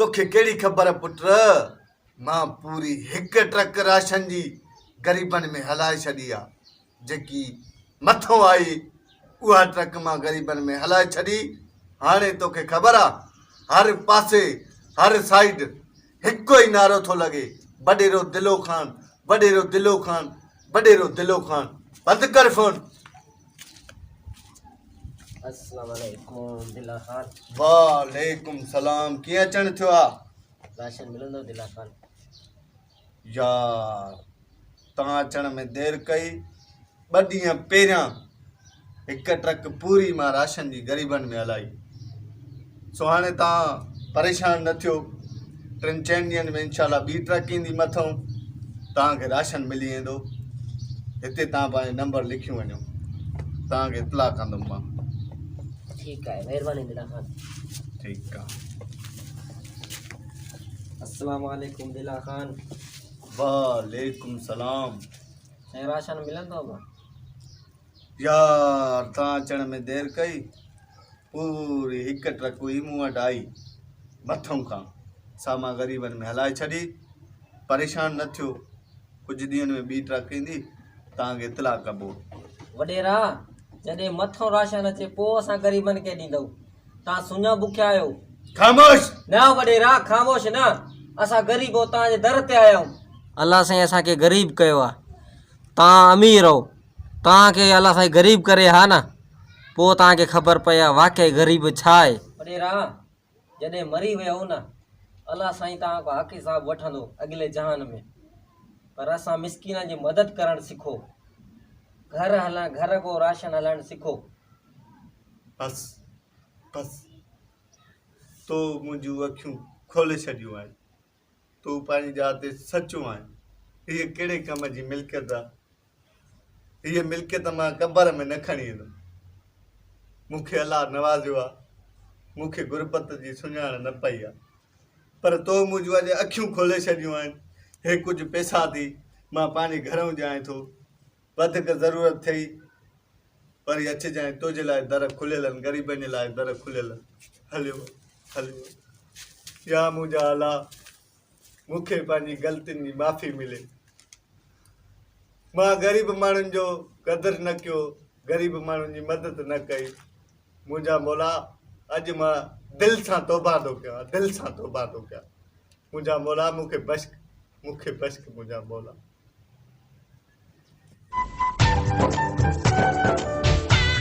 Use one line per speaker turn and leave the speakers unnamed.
توکي ڪهڙي خبر پٽ، مان پوري هڪ ٽرڪ راشن جي غريبن ۾ هلائي ڇڏي آ. جيڪي مٿو آئي اها ٽرڪ مان غريبن ۾ هلائي ڇڏي. هاڻي توکي خبر آ هر پاسي هر سائيڊ هڪ ئي نعرو ٿو لڳي، وڏيرو دلو خان، وڏيرو دلو خان، وڏيرو دلو خان. بند ڪر فون.
السلام عليڪم دلا خان.
وعليڪم سلام ڪيئن اچڻ ٿيو آ؟
راشن ملندو دلا خان؟
يار توهان اچڻ ۾ دير ڪئي ٻه ڏينهن پهريان هڪ ٽرڪ پوري مان راشن جي غريبن ۾ هلائي سو هاڻي توهان پريشان نه ٿيو ٽن چئن ڏينهن ۾ انشاء الله ٻي ٽرڪ ايندي مٿئون توهان کي راشن ملي ويندو هتي توهان پنهنجو نمبر لکي وڃو توهان کي اطلاع ڪندم مان.
ٺيڪ آهي مهرباني دلا خان.
ٺيڪ آهي.
السلام عليڪم دلا خان.
وعليڪم سلام.
سائين راشن ملندو ابا؟
يار توهان اچڻ ۾ دير ڪئي پوري هڪ ٽرڪ هئي مون وٽ آئي مٿئون کان سا مان غريبن ۾ هلائي ڇڏي پريشان نه ٿيو ڪجهه ڏينهن ۾ ٻي ٽرڪ ايندي توهان کي اطلاع ڪبو.
وڏيرا جڏهن مٿئون راشن اچي پوء اسان غريبن کي ڏيندؤ توهان سڃا بکيا آهيو.
خاموش!
نه وڏيرا خاموش نه اسان غريب آهيون توهان جي در تي آيا آهيون. الله سائين اسان کي غريب ڪيو آهي توهان امير آهيو توهان کي الله سائين غريب ڪري ها نه پوء توهان کي خبر پئي ها واقعي غريب ڇا آهي. وڏيرا جڏهن مري ويو نه الله سائين توهان کان حق حساب وٺندو اڳلي جهان ۾ پر اسان مسڪينن جي مدد ڪرڻ سکو گهر هلڻ گهر ڪو راشن هلائڻ سکو.
بس بس تو منهنجون اکيون کولي ڇڏيون آهن. تون پنهنجي جاء تي سچو آهين. هيء ڪهڙي ڪم جي ملڪيت آ؟ هيء ملڪيت مان قبر ۾ نه کڻي ايندم. مون کي الله نوازيو آ. مون کي غربت جي سڃاڻ نه پئي آ. پر تو منهنجون اڄ اکيون کولي ڇڏيون آهن. هي ڪجهه پئسا ٿي مان پنهنجي گهرئون ڏيانء ٿو. وڌيڪ ضرورت ٿئي وري اچجانء تنهنجي لاء در کليل آهن غريبن جي لاء در کليل آهن هليو وڃ هليو وڃ يا منهنجا الله مون کي پنهنجي غلطين جي معافي ملي مان غريب ماڻهن جو قدر نه ڪيو غريب ماڻهن جي مدد نه ڪئي منهنجا مولا اڄ مان دل سان توبه ٿو ڪيان دل سان توبه ٿو ڪيان منهنجا مولا مون کي بخش مون کي بخش منهنجا مولا.